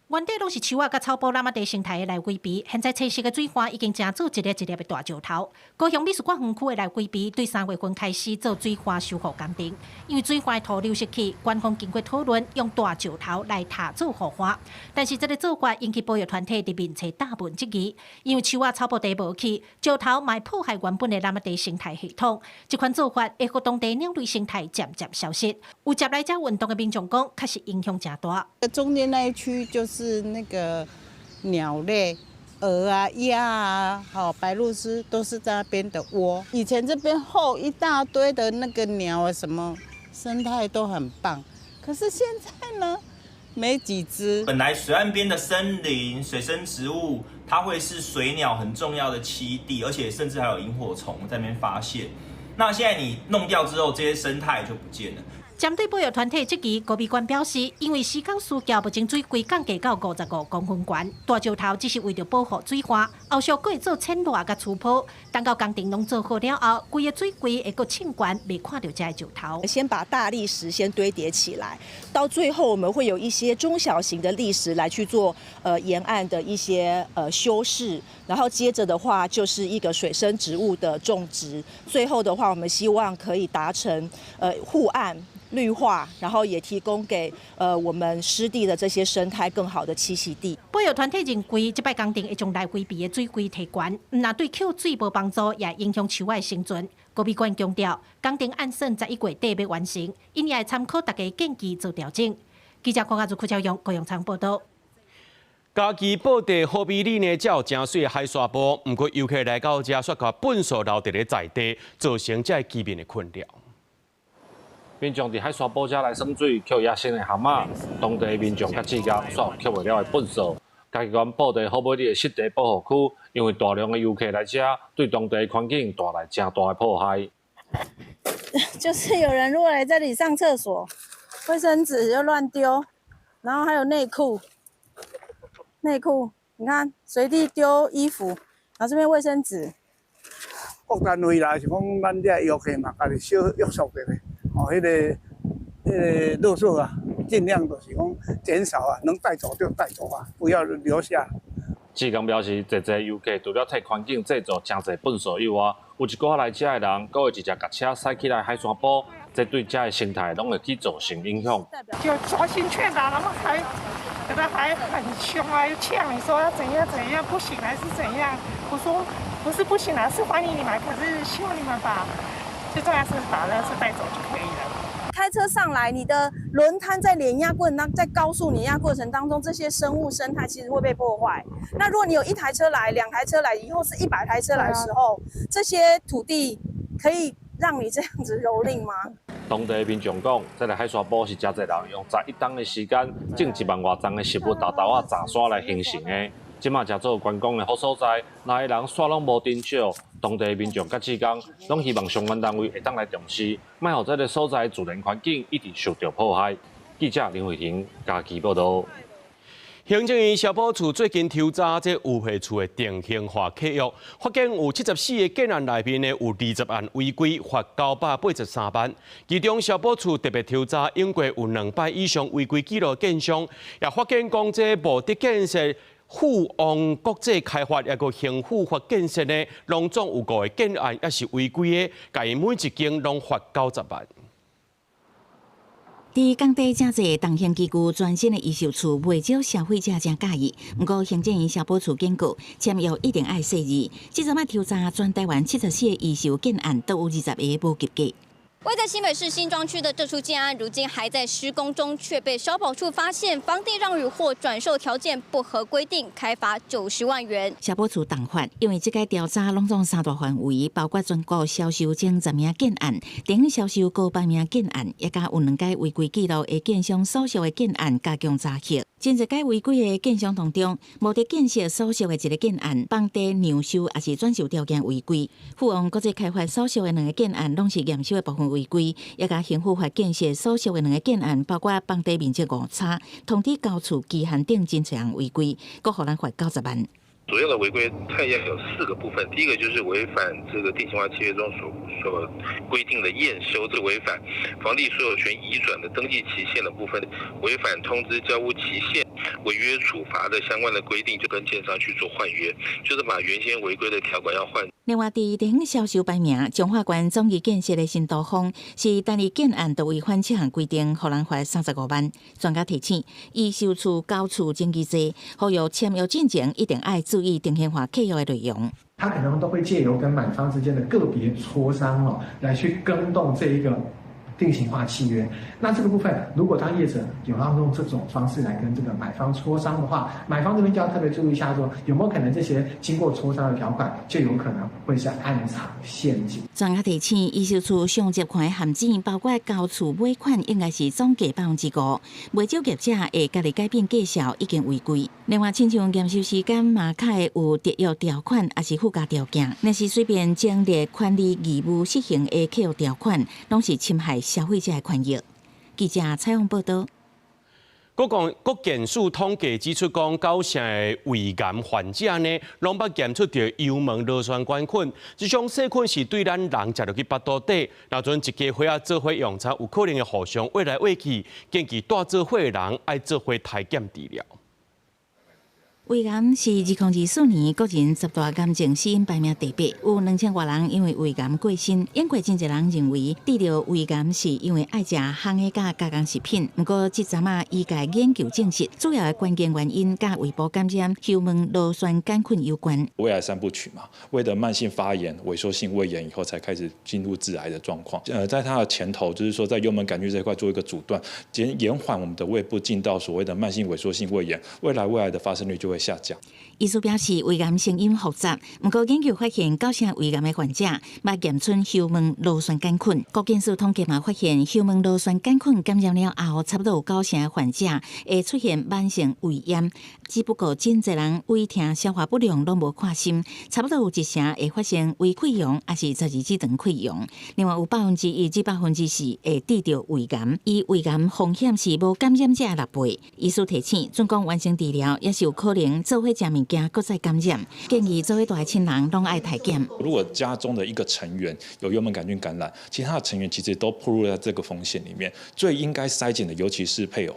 原底攏是樹仔佮草埔湳仔地生態的內圍埤，現在青色的水岸已經成做一粒一粒的大石頭。高雄美術館園區的內圍埤對3月份開始做水岸修復工程，因為水岸的土流失去，官方經過討論用大石頭來塔做護岸，但是這个做法引起保育團體佇面冊大文質疑，因為樹仔草埔地無去，石頭嘛會破壞原本的湳仔地生態系統，這款做法會予當地鳥類生態漸漸消失。有接來遮運動的民眾講，確實影響誠大。中間那一區就是那個鳥類，鵝啊、鴨啊、好白鷺鷥都是在那邊的窩。以前這邊厚一大堆的那個鳥啊，什麼生態都很棒。可是現在呢，沒幾隻。本來水岸邊的森林、水生植物，它會是水鳥很重要的棲地，而且甚至還有螢火蟲在那邊發現。那現在你弄掉之後，這些生態就不見了。針對保育團體質疑，高美館表示，因為施工需求目前水櫃降低到55公分懸，大石頭只是為著保護水岸，後續閣會做淺落佮粗鋪，等到工程攏做好了後，規个水櫃會閣凊懸，袂看著這个石頭。先把大礫石先堆疊起來，到最後我們會有一些中小型的礫石來去做沿岸的一些修飾，然後接着的話就是一個水生植物的種植，最後的話我們希望可以達成護岸。綠化，然後也提供給我們濕地的這些生態更好的棲息地。保育團體認為，這擺工程會將內圍埤的水櫃提懸，毋但對抾水無幫助，也影響樹仔的生存。高美館強調，工程按算11月底欲完成，𪜶也會參考大家建議做調整。記者郭家祖、郭朝陽、郭永昌報道。家己報地好比里呢，才有誠媠的海沙埔，毋過遊客來到遮，煞共糞埽留佇咧在地，造成遮个居民的困擾。民眾佇海沙埔遮來耍水，抾野生的蚶仔，當地民眾佮志工煞抾袂了的糞埽。嘉義縣布袋好美里的濕地保護區，因為大量的遊客來遮，對當地環境帶來誠大的破壞。就是有人如果來這裡上廁所，衛生紙就亂丟，然後還有內褲，內褲，你看隨地丟衣服，然後這邊衛生紙。各單位啦，是講咱這遊客嘛，家己小約束著咧，哦，彼個垃圾啊，盡量就是講減少啊，能帶走就帶走啊，不要留下。志工表示，濟濟遊客除了替環境製造誠濟糞埽以外，有一寡來遮的人，閣會直接共車駛起來海沙埔，這對遮的生態攏會去造成影響。就專心勸導，然後還有的還很兇啊，又嗆你說要怎樣怎樣，不行還是怎樣？我說不是不行啊，是歡迎你們，可是希望你們把最重要是把垃圾帶走就可以了。開車上來，你的輪胎在碾壓過程當，在高速碾壓過程當中，這些生物生態其實會被破壞。那如果你有一台車來、兩台車來，以後是100台車來的時候，這些土地可以讓你這樣子蹂躪嗎？當地民眾講，這个海沙埔是誠濟人用11冬的時間種1萬外叢的植物豆豆仔雜沙來形成的。這馬誠做觀光的好所在，來的人煞攏無停少。當地民眾佮志工攏希望相關單位會當來重視，莫予這个所在自然環境一直受著破壞。記者林慧婷嘉義報導。行政院消保處最近抽查這優惠厝的定型化契約，發現有74個建案內面呢有20案違規，罰983萬。其中消保處特別抽查，英國有兩擺以上違規記錄建商，也發現講這無得建設。富旺國際開發抑閣興富發建設呢，攏總有五個建案也是違規的，共伊每一間攏罰90萬。佇工地誠濟重型機具全新的預售厝，袂少消費者誠佮意。毋過行政院消保處警告，簽約一定愛細膩。這陣仔抽查全台灣74個預售建案，都有20個無及格。位在新北市新莊區的這處建案，如今還在施工中，卻被消保處發現房地讓與或轉售條件不合規定，開罰90萬元。消保處重罰，因為這個調查攏總三大範圍，包括全國銷售前10名建案、頂銷售高排名建案，抑佮有兩个違規記錄的建商所屬的建案加強查核。真濟个違規的建商當中，無得建設所屬的一个建案，房地讓售抑是轉售條件違規。富旺國際開發所屬的兩个建案，攏是驗收的部分違規，抑佮興富發建設所屬的兩个建案，包括房地面積5差、通知交厝期限等真濟項違規，閣予人罰90萬。主要的違規態樣有四個部分，第一個就是違反這個定型化契約中所規定的驗收，這違反房地所有權移轉的登記期限的部分，違反通知交屋期限、違約處罰的相關的規定，就跟建商去做換約，就是把原先違規的條款要換。另外，佇地方銷售排名，彰化縣總義建設的新都風是單一建案都違反這項規定，予人罰35萬。專家提醒，預售厝交厝爭議濟，呼籲簽約進前一定愛注意定型化契約的內容。他可能都會借由跟買方之間的個別磋商哦，來去更動這一個定型化契約。那這個部分，如果當業者有要用這種方式來跟這個買方磋商的話，買方這邊就要特別注意一下，說有沒有可能這些經過磋商的條款，就有可能會是暗藏陷阱。專家提醒，預售厝上捷看的陷阱，包括交厝尾款應該是總價5%，袂少業者會家己改變價數，已經違規。另外，親像驗收時間嘛，較會有特約條款，抑是附加條件，若是隨便增列權利義務失衡的契約條款，攏是侵害消費者的權益。記者採訪報導。國健署統計指出，講9成的胃癌患者呢，攏捌檢出著幽門螺旋桿菌。這種細菌是對咱人食入去腹肚底，若陣一家伙仔做伙用餐，有可能會互相餵來餵去。建議蹛做伙的人愛做伙篩檢治療。胃癌是2024年國人十大癌症死因排名第八，有2000外人因為胃癌過身。英國真濟人認為得著胃癌是因為愛食烘的佮加工食品，毋過這陣仔醫界研究證實，主要的關鍵原因佮胃部感染、幽門螺旋桿菌有關。胃癌三部曲嘛，胃的慢性發炎、萎縮性胃炎以後，才開始進入致癌的狀況。在它的前頭，就是說在幽門桿菌這塊做一個阻斷，減延緩我們的胃部進到所謂的慢性萎縮性胃炎，未來胃癌的發生率就會下降。醫師表示，胃癌成因複雜，毋過研究發現，九成胃癌的患者捌驗出幽門螺旋桿菌。國健署統計嘛發現，幽門螺旋桿菌感染了後，差不多有九成的患者會出現慢性胃炎。只不過真濟人胃疼、消化不良攏無看深，差不多有一成會發生胃潰瘍，抑是十二指腸潰瘍。另外有1%至4%會得著胃癌，伊胃癌風險是無感染者的6倍。醫師提醒，儘管完成治療，也是有可能做伙食物件，閣再感染。建議做伙蹛的親人攏愛篩檢。如果家中的一個成員有幽門桿菌感染，其他的成員其實都暴露在這個風險裡面。最應該篩檢的，尤其是配偶。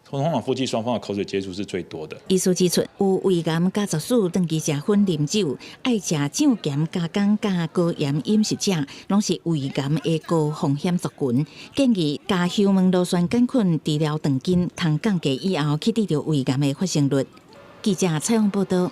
通常夫妻雙方的口水接觸是最多的。醫師指出，有胃癌家族史、長期食薰、啉酒、愛食醬鹹加工佮高鹽飲食者，攏是胃癌的高風險族群。建議共幽門螺旋桿菌治療斷根，通降低以後去得著胃癌的發生率。記者採訪報導。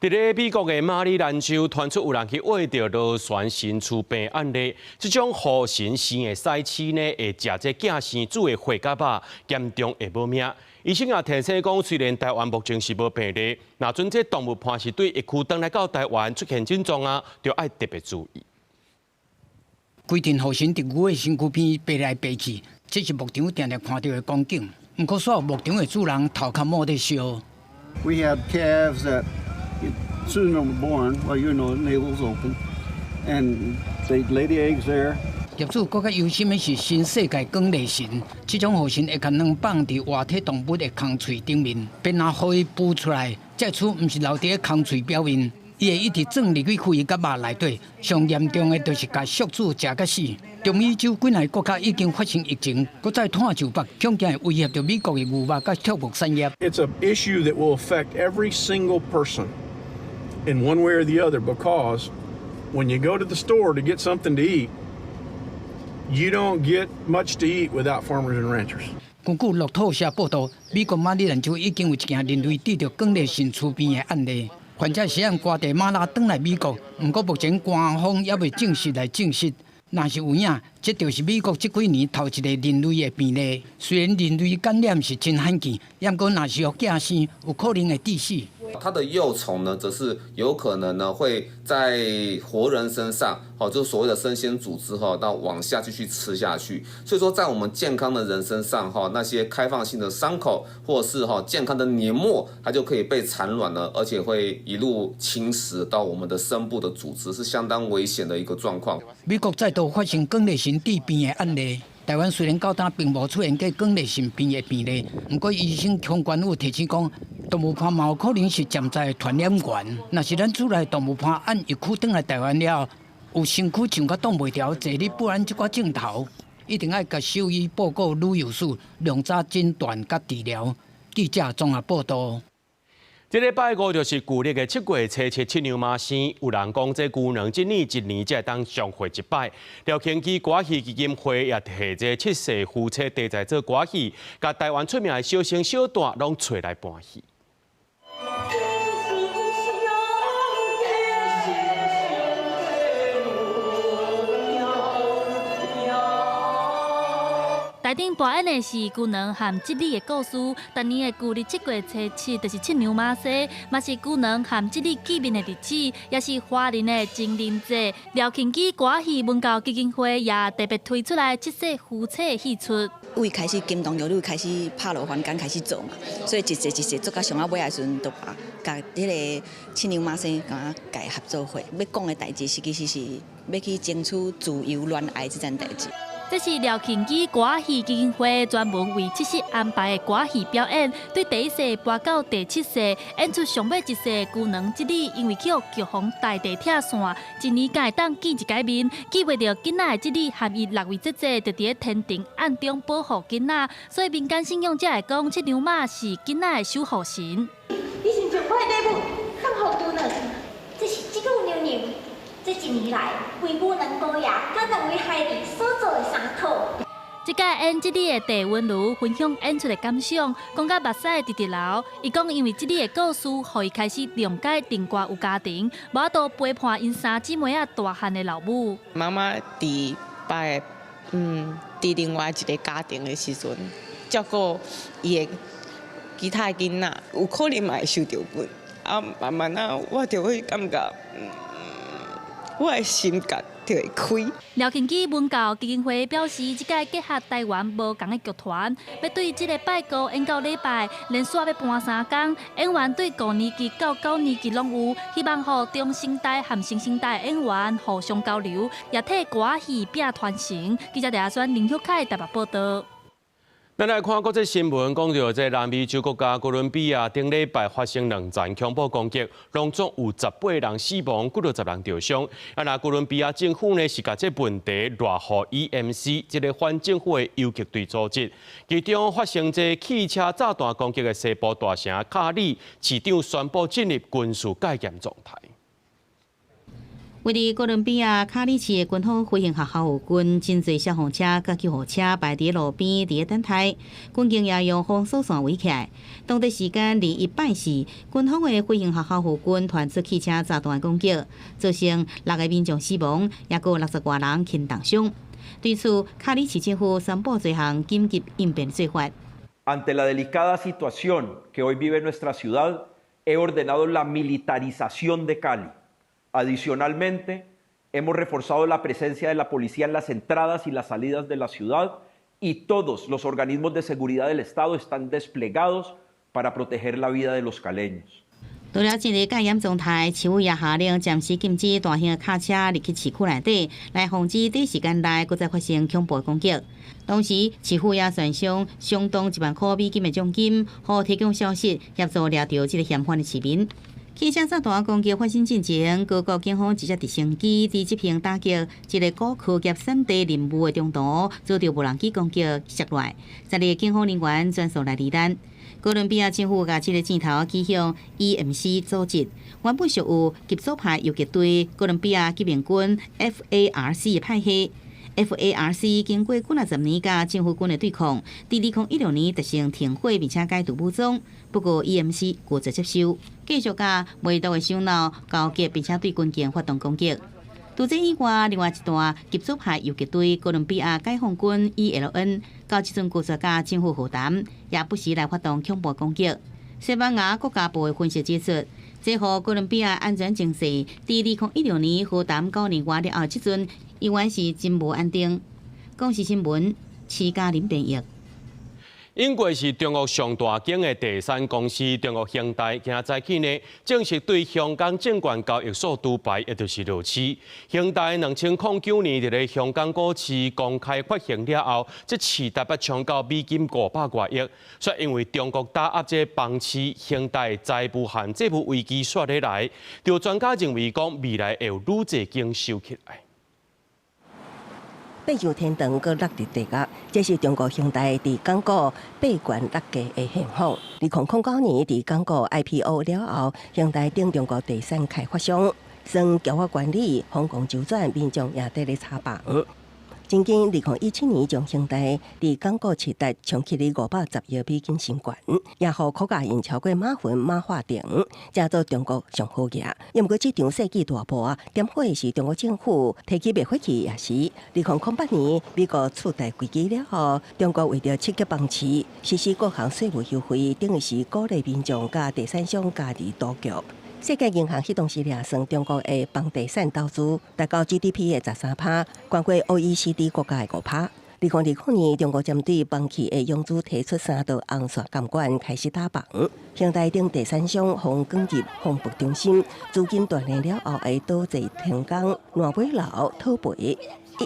佇咧美國的馬里蘭州傳出有人去餵著螺旋神蛆病案例，這種予神生的屎蛆呢，會食這囝生子的血佮肉，嚴重會無命。醫生也提醒講，雖然台灣目前是無病例，若準這動物伴是對疫區轉來到台灣出現症狀啊，就愛特別注意。規陣雨神佇牛的身軀邊爬來爬去，這是牧場定定看著的光景。毋過所有牧場的主人頭殼耄咧燒。 We have calves that soon as they're born, well, navel's open, and they lay the eggs there. 業主閣較憂心的是新世界捲螺蟳，這種雨神會共卵放佇活體動物的空喙頂面，便若予伊孵出來，這蛆毋是留佇咧空喙表面，伊會一直鑽入去血佮肉內底。上嚴重的就是共宿主食甲死。中美洲幾若個國家已經發生疫情，閣再湠就北，恐驚會威脅著美國的牛肉佮畜牧產業。 It's an issue that will affect every single person in one way or the other because when you go to the store to get something to eat, you don't get much to eat without farmers and ranchers. 根據路透社報導，美國馬里蘭州已經有一件人類得著捲螺蟳蛆病的案例，患者是按瓜地馬拉轉來美國，毋過目前官方猶未正式來證實。若是有影，這就是美國這幾年頭一個人類的病例。雖然人類感染是真罕見，毋過若是予囝生，有可能會致死。它的幼蟲呢，則是有可能呢會在活人身上，哦，就所謂的生鮮組織哈，到往下繼續吃下去。所以說，在我們健康的人身上，哈，那些開放性的傷口，或是哈健康的黏膜，它就可以被產卵了，而且會一路侵蝕到我們的深部的組織，是相當危險的一個狀況。美國再度發生捲螺蟳致病的案例。台灣雖然到今並無出現過捲螺蟳病的病例，毋過醫生相關有提醒講，動物伴嘛有可能是潛在的傳染源。若是咱厝內動物伴按疫區轉來台灣了後，有身軀上較擋袂牢，坐咧不安這寡症頭，一定愛共獸醫報告旅遊史，量早診斷佮治療。記者綜合報導。這禮拜五就是舊曆的7月初7，七娘媽生。有人講，這牛郎織女一年才會當相會一擺。廖慶基歌戲基金會也提這七世夫妻題材做歌戲，共台灣出名的小生小旦攏揣來扮戲。台頂扮演的是牛郎和織女的故事。逐年的舊曆7月初7就是七娘媽生，嘛是牛郎和織女見面的日子，也是華人的情人節。廖慶基歌戲文教基金會也特別推出來七世夫妻的戲出。為開始金童玉女開始拍落凡間開始做嘛，所以一節一節做到上仔尾的時陣，就把共彼个七娘媽生共佮合做伙。欲講的代誌是其實是欲去爭取自由戀愛這件代誌。這是廖慶基歌戲基金會專門為七夕安排的歌戲表演，對第一世跋到第七世，演出上尾一世牛郎織女，因為去予強風大地拆散，一年才會當見一擺面，見袂著囡仔的織女和伊六位姐姐，就佇咧天庭暗中保護囡仔，所以民間信仰者會講，七娘媽是囡仔的守護神。你是我的禮物送予拄卵，這是這久娘娘這一年來為母兩姑爺佮兩位孩兒所做的衫褲。這屆演這裡的鄭溫如分享演出的感想，講甲目屎會直直流。伊講因為這裡的故事，予伊開始諒解陳歌有家庭，無法度陪伴𪜶三姊妹仔大漢的老母。媽媽佇別佇另外一个家庭的時陣，照顧伊的其他的囡仔，有可能嘛會受著棍。啊，慢慢仔，我就會感覺，我的心結就會開。廖慶基文教基金會表示，這屆結合台灣無仝的劇團，欲對這个拜五演到禮拜，連續欲搬三工，演員對五年級到九年級攏有，希望予中生代和新生代演員互相交流，也替歌仔戲拼傳承。記者李阿選、林旭凱台北報道。咱來看國際新聞，講著這南美洲國家哥倫比亞頂禮拜發生兩場恐怖攻擊，攏總有18人死亡，幾落十人著傷。啊，那哥倫比亞政府呢是共這問題賴予 EMC 這个反政府的游擊隊組織。其中發生這汽車炸彈攻擊的西部大城卡里市長宣布進入軍事戒嚴狀態。位佇哥倫比亞卡里市的軍方飛行學校附近，真濟消防車佮救護車排佇路邊，佇咧等待。軍警也用封鎖線圍起來。當地時間21拜四，軍方的飛行學校附近傳出汽車炸彈攻擊，造成六个民眾死亡，也閣有六十外人輕重傷。對此，卡里市政府宣布這項緊急應變做法。 Ante la delicada situación que hoy vive nuestra ciudad, he ordenado la militarización de Cali. Adicionalmente, hemos reforzado la presencia de la policía en las entradas y las salidas de la ciudad y todos los organismos de seguridad del Estado están desplegados para proteger la vida de los caleños. 除了進入戒嚴狀態，市府也下令暫時禁止大型卡車入去市區內底，來防止短時間內閣再發生恐怖攻擊。同時，市府也懸賞相當1萬箍美金的獎金，予提供消息協助掠著這个嫌犯的市民。汽車炸彈攻擊發生進前，哥國警方一隻直升機佇執行打擊一个古柯葉產地任務的中途，遭著無人機攻擊摔落來，12个警方人員全數來罹難。哥倫比亞政府共這个箭頭指向 EMC 組織，原本屬於極左派游擊隊哥倫比亞革命軍 FARC 的派系。FARC 經過幾若十年佮政府軍的對抗，佇2016年達成停火，並且解除武裝。不過 EMC 拒絕接受，繼續佮賣毒的首腦勾結，並且對軍警發動攻擊。除這以外，另外一大極左派游擊隊哥倫比亞解放軍 ELN，到這陣拒絕佮政府和談，也不時來發動恐怖攻擊。西班牙國家報的分析指出，這予哥倫比亞安全情勢，佇2016年和談9年外了後，這陣依然是真無安定。公視新聞，徐嘉玲編譯。英國是中國上大間的地產公司中國恆大，今仔早起呢，正式對香港證券交易所除牌，也就是落市。恆大2009年佇咧香港股市公開發行了後，這市值捌衝到美金500外億。卻因為中國打壓這房市，恆大財務和債務危機煞咧來。有專家認為講，未來會有愈濟間收起來。爬上天堂，閣落佇地獄，這是中國恆大佇港股八懸六價的現況。2009年佇港股 IPO 了後，恆大等中國地產開發商，算橋仔管理、瘋狂周轉，民眾也佇咧炒房。真緊2017年將恆大佇港股市值衝起咧510億美金新懸，也予股價用超過馬雲、馬化騰，成做中國上好額。毋過這場世紀大波點火的是中國政府提起賣火氣，也是2008年美國次貸危機了後，中國為著刺激房市，實施各項稅務優惠，等於是鼓勵民眾佮地產商加入賭局。世界銀行彼當時掠算中國的房地產投資達到 GDP 的13趴，懸過 OECD 國家的5趴。2020年，中國針對房企的融資提出三道紅線監管，開始打房。恆大等地產商予捲入風暴中心，資金斷鏈了後會導致停工、爛尾樓、討賠一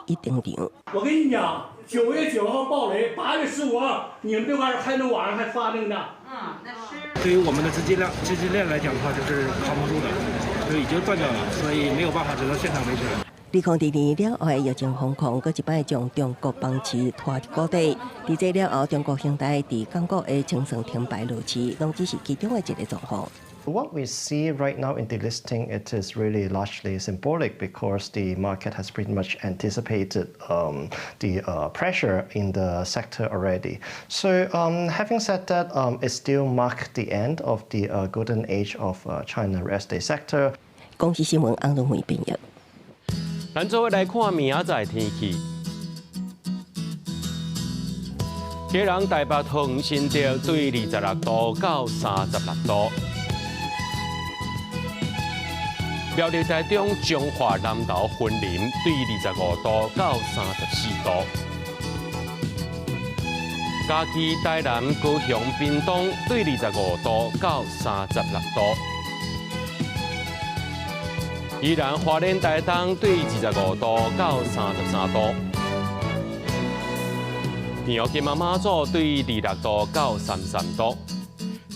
一登場。我跟你講，9月9號爆雷，8月15號你們這塊還能網上還發那個呢？嗯，那是。對於我們的資金鏈來講的話，就是扛不住的，就已經斷掉了，所以沒有辦法，只能現場維持。2022年了後，疫情封控，閣一擺將中國房市拖入谷底。佇這了後，中國恆大佇港股的清算停牌落市，攏只是其中的一个狀況。What we see right now in the listing, it is really largely symbolic because the market has pretty much anticipated the pressure in the sector already. So having said that, it still marked the end of the golden age of China real estate sector. 公視新聞翁倫慧編譯。咱做伙來看明仔載天氣。基隆、台北、桃園、新竹對26度到36度。苗栗、台中、彰化、南投、雲林對25度到34度。嘉義、台南、高雄、屏東對25度到36度。宜蘭、花蓮、台東對25度到33度。屏東、金門、馬祖對26度到33度。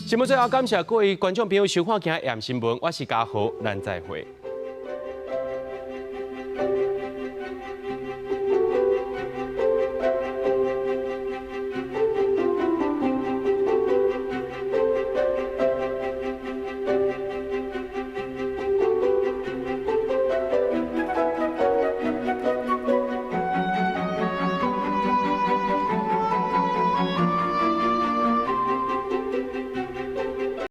新聞最後感謝各位觀眾朋友收看今日新聞，我是嘉豪，咱再會。